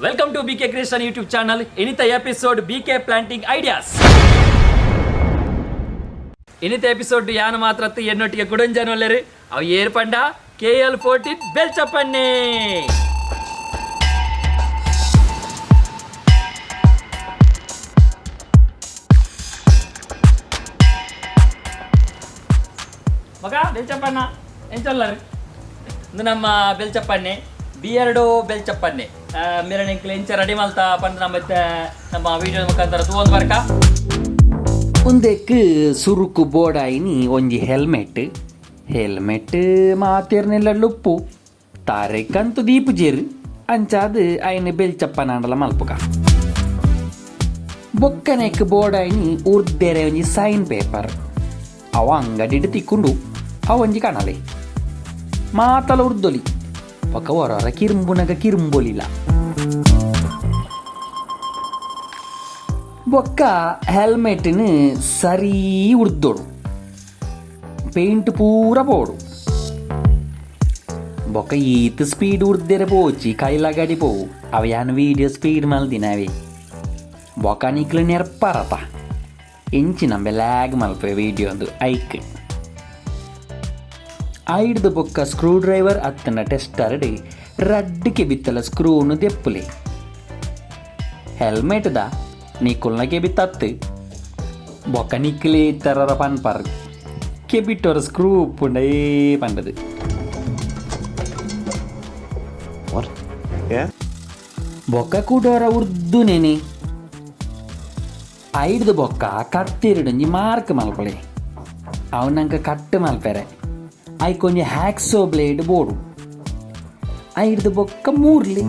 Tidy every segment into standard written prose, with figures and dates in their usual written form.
Welcome to BK Creation YouTube channel. ಇನಿತ episode BK planting ideas. ಇನಿತ episode ಯಾನು ಮಾತ್ರ ಎನ್ನೊಟ್ಟಿಗೆ ಕುಡಂಜನ್ ಒಲ್ಲೆರು ಅವು ಏರ್ಪಂಡ KL 14 ಬೆಲ್ಚಪ್ಪಣ್ಣೆ. ಮಗ ಬೆಲ್ಚಪ್ಪಣ್ಣ ಎಂಚೊಲ್ಲರು ಇಂದು ನಮ್ಮ ಬೆಲ್ಚಪ್ಪಣ್ಣೆ ಬಿಯರ್ಡು ಬೆಲ್ಚಪ್ಪಣ್ಣೆ ಮಿರಣೆಂಕ್ಲೆ ಇಂಚ ರೆಡಿ ಮಲ್ತ ಪಂದ್ ನಮ್ಮ ನಮ್ಮ ವಿಡಿಯೋ ಮುಖಾಂತರ ತೂವೊಂದು ಬರ್ಕ. ಉಂದೆಕ್ ಸುರುಕು ಬೋಡಾಯಿನಿ ಒಂಜಿ ಹೆಲ್ಮೆಟ್ ಹೆಲ್ಮೆಟ್ ಮಾತೆರ್ನೆಲ್ಲ ಲುಪ್ಪು ತಾರೆಕಂತು ದೀಪುಜೇರು ಅಂಚಾದ್ ಐನ ಬೆಲ್ಚಪ್ಪನಾಂಡಲ ಮಲ್ಪುಕ. ಬೊಕ್ಕನೆಕ್ ಬೋಡಾಯಿನಿ ಉರ್ದೆರೆ ಒಂಜಿ ಸೈನ್ ಪೇಪರ್ ಅವ ಅಂಗಡಿಡ್ ತಿಕ್ಕೊಂಡು ಅವ ಒಂಜಿ ಕಣಲೆ ಮಾತಲ ಉರ್ದೊಲಿ ಬೊಕ ಒರೊರ ಕಿರುಂಬುನಗ ಕಿರುಂಬೊಲಿಲ. ಬೊಕ್ಕ ಹೆಲ್ಮೆಟ್ನು ಸರಿ ಉರ್ದೊಡು ಪೇಂಟ್ ಪೂರ ಪೋಡು. ಬೊಕ್ಕ ಈತ್ ಸ್ಪೀಡ್ ಉರ್ದೆರೆ ಪೋಚಿ ಕೈಲಾಗಡಿ ಪೋವು ಅವ ಯಾನ್ ವೀಡಿಯೋ ಸ್ಪೀಡ್ ಮಲ್ದಿನವೇ. ಬೊಕ ನಿಕ್ಲು ನೆರ್ಪರತ ಎಂಚಿ ನಂಬೆ ಲ್ಯಾಗ್ ಮಲ್ಪೆ ವೀಡಿಯೋ ಒಂದು ಐಕ್ ಐಡ್ದು. ಬೊಕ್ಕ ಸ್ಕ್ರೂ ಡ್ರೈವರ್ ಅತ್ತನ ಟೆಸ್ಟರ್ಡ್ ರಡ್ಡ್ ಕೆಬಿತ್ತಲ ಸ್ಕ್ರೂನು ದೆಪ್ಪುಲೆ. Helmet the ನಿಕುಲ್ನ ಕೆಬಿತ್ತತ್ತು. ಬೊಕ್ಕ ನಿಕ್ಲೆ ಇತ್ತರರ ಪನ್ಪರ್ ಕೆಬಿಟ್ಟೊರ ಸ್ಕ್ರೂ ಉಪ್ಪುಂಡೇ ಪಂಡದು. What? Yeah? ಬೊಕ್ಕ ಕೂಡೋರ ಉರ್ದು ನೆನೆ ಐಡ್ದು. ಬೊಕ್ಕ ಕತ್ತಿರಡೊಂಜಿ ಮಾರ್ಕ್ ಮಲ್ಪಲೆ ಅವು ನಂಗೆ ಕಟ್ ಮಲ್ಪೆರೆ. ಐಕೊಂಜಿ ಹ್ಯಾಕ್ಸೋ ಬ್ಲೇಡ್ ಬೋಡು. ಐಡ್ದು ಬೊಕ್ಕ ಮೂರ್ಲಿ.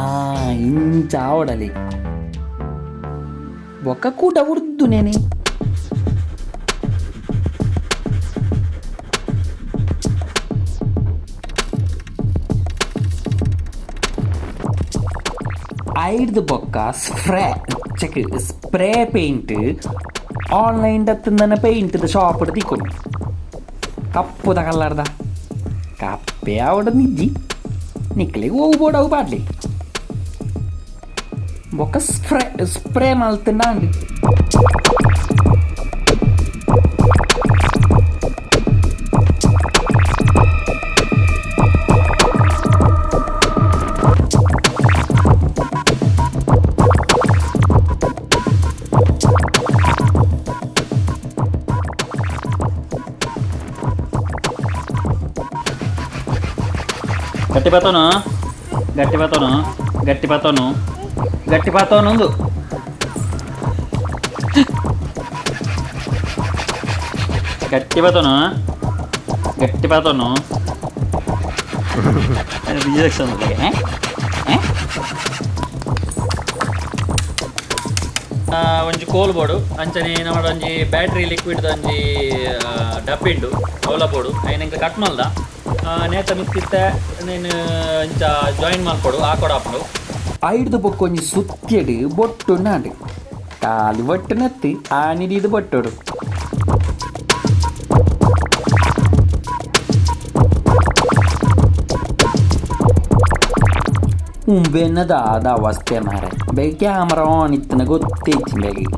ಆ ಇಂಚ ಆವಡಲಿ. ಬೊಕ್ಕ ಕೂಟ ಉರ್ದು ನೆನೆ. ಐಡ್ದು ಬೊಕ್ಕ spray check spray paint online ದತ್ತಂದನ ಪೇಂಟ್ ಶಾಪ್ ತಿಕ್ಕೊಂಡು ಕಪ್ಪುದ ಕಲ್ಲರ್ದ ಕಪ್ಪೆ ಆವಡ ನಿಜ್ಜಿ ನಿಕ್ಲೆಗ್ ಹೋಗು ಬೋಡವು ಪಾಡ್ಲಿ. ಬೊಕ್ಕ ಸ್ಪ್ರೇ ಸ್ಪ್ರೇ ಮಲ್ತಂಡ. ಗಟ್ಟಿ ಪಾತೋನು ಗಟ್ಟಿ ಪಾತೋನು ಗಟ್ಟಿ ಪಾತೋನು ಗಟ್ಟಿ ಪಾತೋನು ಒಂದು ಗಟ್ಟಿ ಪಾತೋನು ಗಟ್ಟಿ ಪಾತೋನು ರಿಜೆಕ್ಷನ್. ಒಂಜಿ ಕೋಲ್ ಬೋಡು ಅಂಚನೆ ನಮ್ಮ ಒಂಜಿ ಬ್ಯಾಟ್ರಿ ಲಿಕ್ವಿಡ್ ಒಂಜಿ ಡಬ್ಬಿಂಡು ಅವಲ ಬೋಡು. ಐನ್ ಎಂಕ್ ಕಟ್ ಮಲ್ದ ನೇತ ಮಿತ್ತಿತ್ತೆ ನೇನು ಇಂಚ ಜಾಯಿನ್ ಮಲ್ಪೊಡು ಆಕೊಡು ಆಪುಂಡು. ಐಡ್ದು ಬೊಕ್ಕ ಒಂಜಿ ಸುತ್ಯಡ್ ಬೊಟ್ಟು ನಾಡು ಕಾಲಿ ಬೊಟ್ಟು ನೆತ್ತಿ ಆನಿಡಿದು ಬೊಟ್ಟೊಡು. ಉಂಬೆನ್ನ ದಾದ ಅವಸ್ಥೆ ಮಾರೆ. ಬೇಗ ಕ್ಯಾಮ್ರಾ ಆನ್ ಇತ್ತನ ಗೊತ್ತೇಚಿ ಬೇಗ.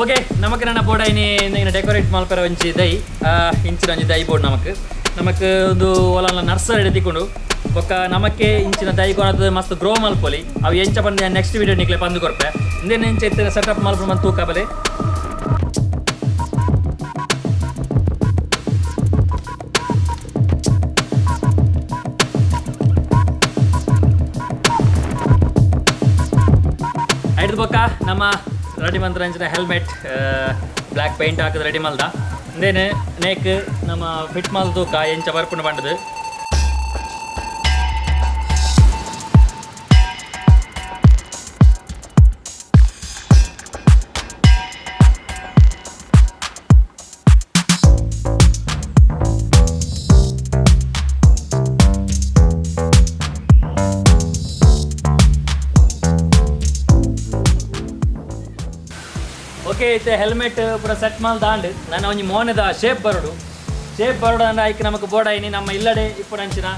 ಓಕೆ, ನಮಕ್ ನನ್ನ ಬೋರ್ಡ್ ಐನಿ ಡೆಕೋರೇಟ್ ಮಲ್ಪೆರ ಒಂಜಿ ದೈ ಇಂಚಿನ ಒಂಜಿ ದೈ ಬೋರ್ಡ್ ನಮಕ್. ನಮಕ್ ಒಂದು ಓಲನ ನರ್ಸರಿ ತಿಕ್ಕೊಂಡು. ಬೊಕ್ಕ ನಮಕ್ಕೆ ಇಂಚಿನ ದೈಕೊನದ ಮಸ್ತ್ ಗ್ರೋ ಮಲ್ಪೊಲಿ. ಅವು ಎಂಚ ಪಂದ್ ನೆಕ್ಸ್ಟ್ ವಿಡಿಯೋ ನಿಕ್ಲೆ ಪಂದ್ ಕೊರ್ಪೆ. ಇಂದೇನು ಎಂಚ ಇತ್ತಿನ ಸೆಟಪ್ ಮಲ್ಪು ಮಂತ್ ತೂಕ ಬಲೆ. ಐದು ಬೊಕ್ಕ ನಮ್ಮ ರೆಡಿ ಮಂತ್ರ ಅಂಚಿನ ಹೆಲ್ಮೆಟ್ ಬ್ಲ್ಯಾಕ್ ಪೇಂಟ್ ಹಾಕಿದ್ ರೆಡಿ ಮಲ್ದ. ಇಂದೇನು ನೇಕ್ ನಮ್ಮ ಫಿಟ್ ಮಲ್ದು ತೂಕ ಎಂಚ ಬರ್ಪುಂಡು ಪಂಡದು. ಓಕೆ, ಇತ್ತೆ ಹೆಲ್ಮೆಟ್ ಪೂರ ಸೆಟ್ ಮಲ್ದಾಂಡ್. ನನ್ನ ಒಂಜಿ ಮೋನೆದ ಶೇಪ್ ಬರೋಡು. ಶೇಪ್ ಬರೋಡು ಅಂದ್ರೆ ಐಕ್ ನಮಕ್ ಬೋಡಾಯಿನಿ ನಮ್ಮ ಇಲ್ಲಡೆ ಇಪ್ಪುನಂಚಿನ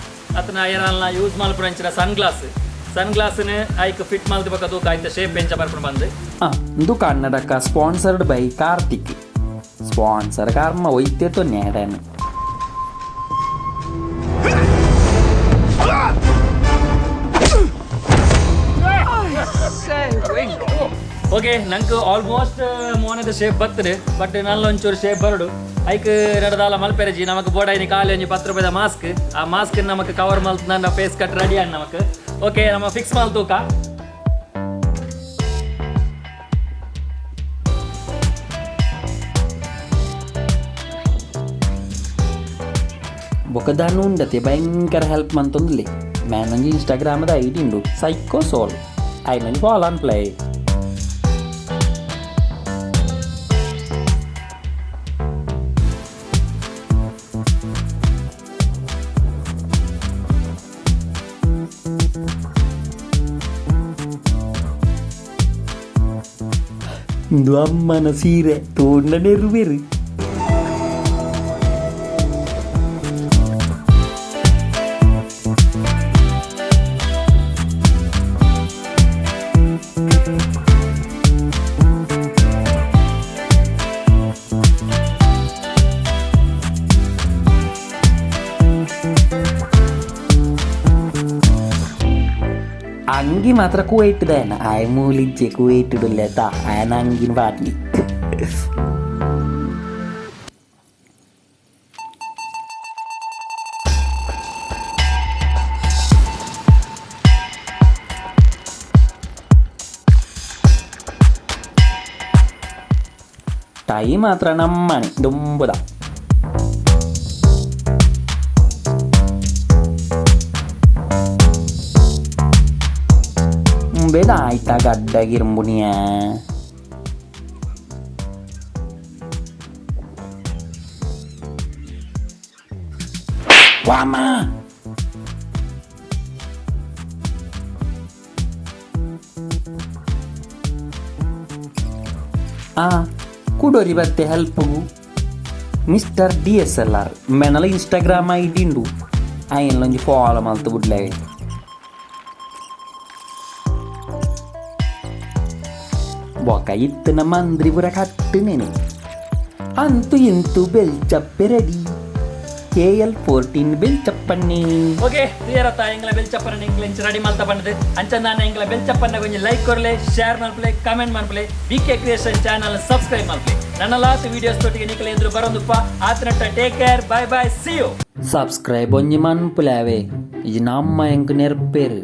ಅತನ ಏರಲ್ನ ಯೂಸ್ ಮಲ್ಪುನಂಚಿನ ಸನ್ ಗ್ಲಾಸ್. ಸನ್ ಗ್ಲಾಸ್ನ ಐಕ್ ಫಿಟ್ ಮಲ್ತ್ ಬೊಕ್ಕ ತೂಕ ಐತ ಶೇಪ್ ಎಂಚ ಬರ್ಪುಂಡು ಬಂದು. ಇಂದು ಕನ್ನಡಕ ಸ್ಪಾನ್ಸರ್ಡ್ ಬೈ ಕಾರ್ತಿಕ್. ಸ್ಪಾನ್ಸರ್ ಕರ್ಮ ಒಯ್ತೆ ತೊನ್ನೇಡನು. ಓಕೆ, ನಂಗೆ ಆಲ್ಮೋಸ್ಟ್ ಮೋನೆದ ಶೇಪ್ ಬರ್ತದೆ, ಬಟ್ ನಲ್ಲ ಒಂಚೂರು ಶೇಪ್ ಬರಡು. ಐಕ್ ನಡದಾಲ ಮಲ್ಪೆರಜಿ. ನಮಕ್ ಬೋಡಾಯಿನಿ ಖಾಲಿ ಒಂಜಿ 10 ರೂಪಾಯಿದ ಮಾಸ್ಕ್. ಆ ಮಾಸ್ಕ್ ನಮಕ್ ಕವರ್ ಮಲ್ತ್ ನನ್ನ ಫೇಸ್ ಕಟ್ ರೆಡಿ ಆಂಡ್ ನಮಕ್. ಓಕೆ, ನಮ್ಮ ಫಿಕ್ಸ್ ಮಲ್ ತೂಕ. ಬೊಕದಾನು ಉಂಡತೆ ಭಯಂಕರ ಹೆಲ್ಪ್ ಮಂತೊಂದುಲ್ಲೆ. ಮ್ಯಾನೊಂಜಿ ಇನ್ಸ್ಟಾಗ್ರಾಮದ ಐಡಿ ಉಂಡು, ಸೈಕೋ ಸೋಲ್. ಐನೊಂಜಿ ಫಾಲೋ ಅನ್ ಪ್ಲೇ. ಇಂದು ಅಮ್ಮನ ಸೀರೆ ತೋಂಡ ನೆರುವೆರು. ಅಂಗಿ ಮಾತ್ರ ಕುವೈಟ್ದಾಯನ ಆಯ್ ಮೂಲಿಜ್ಜೆ ಕುವೈಟ್ಡುಲ್ಲೇತ ಆಯನ ಅಂಗಿನ ಬಾಟ್ಲಿ. ಟೈ ಮಾತ್ರ ನಮ್ಮನೆ ದುಂಬುದ. ಬೇದ ಆಯ್ತಾ ಗಡ್ಡಗಿರ್ಂಬುನಿಯ. ವಾಮ ಆ ಕುಡೋರಿ ಬತ್ತೆ ಹೆಲ್ಪ್ಗು ಮಿಸ್ಟರ್ DSLR ಮೆನಲ ಇನ್ಸ್ಟಾಗ್ರಾಮ್ ಐಡಿ ಉಂಡು. ಆಯನ್ಲೊಂಜಿ ಫಾಲೋ ಮಲ್ತ್ ಬುಡ್ಲೆ. ಬೊಕ ಇತ್ತಿನ ಮಂದ್ರಿ ಪೂರ ಕಟ್ಟು ನೇನು. ಅಂತು ಇಂತು ಬೆಲ್ಚಪ್ಪೆ ರೆಡಿ. KL 14 ಬೆಲ್ಚಪ್ಪನ್ನಿ. ಓಕೆ, ಕ್ಲಿಯರ್ ಆತ ಎಂಗ್ಲ ಬೆಲ್ಚಪ್ಪನ ಎಂಗ್ಲ ಇಂಚ ರೆಡಿ ಮಲ್ತ ಪಂಡದು. ಅಂಚ ನಾನು ಎಂಗ್ಲ ಬೆಲ್ಚಪ್ಪನ್ನ ಒಂಜಿ ಲೈಕ್ ಕೊರ್ಲೆ, ಶೇರ್ ಮಲ್ಪಲೆ, ಕಮೆಂಟ್ ಮಲ್ಪಲೆ, V K creation channel subscribe ಮಲ್ಪಲೆ. ನನ್ನ ಲಾಸ್ಟ್ ವಿಡಿಯೋಸ್ ತೊಟ್ಟಿಗೆ ನಿಕಲೆ ಎದುರು ಬರೋದುಪ್ಪ. ಆತನಟ್ಟ take care, bye bye, see you. Subscribe ಒಂಜಿ ಮನ್ಪುಲಾವೆ. ಇಜಿ ನಮ್ಮ ಎಂಕ್ ನೆರ್ಪೇರು.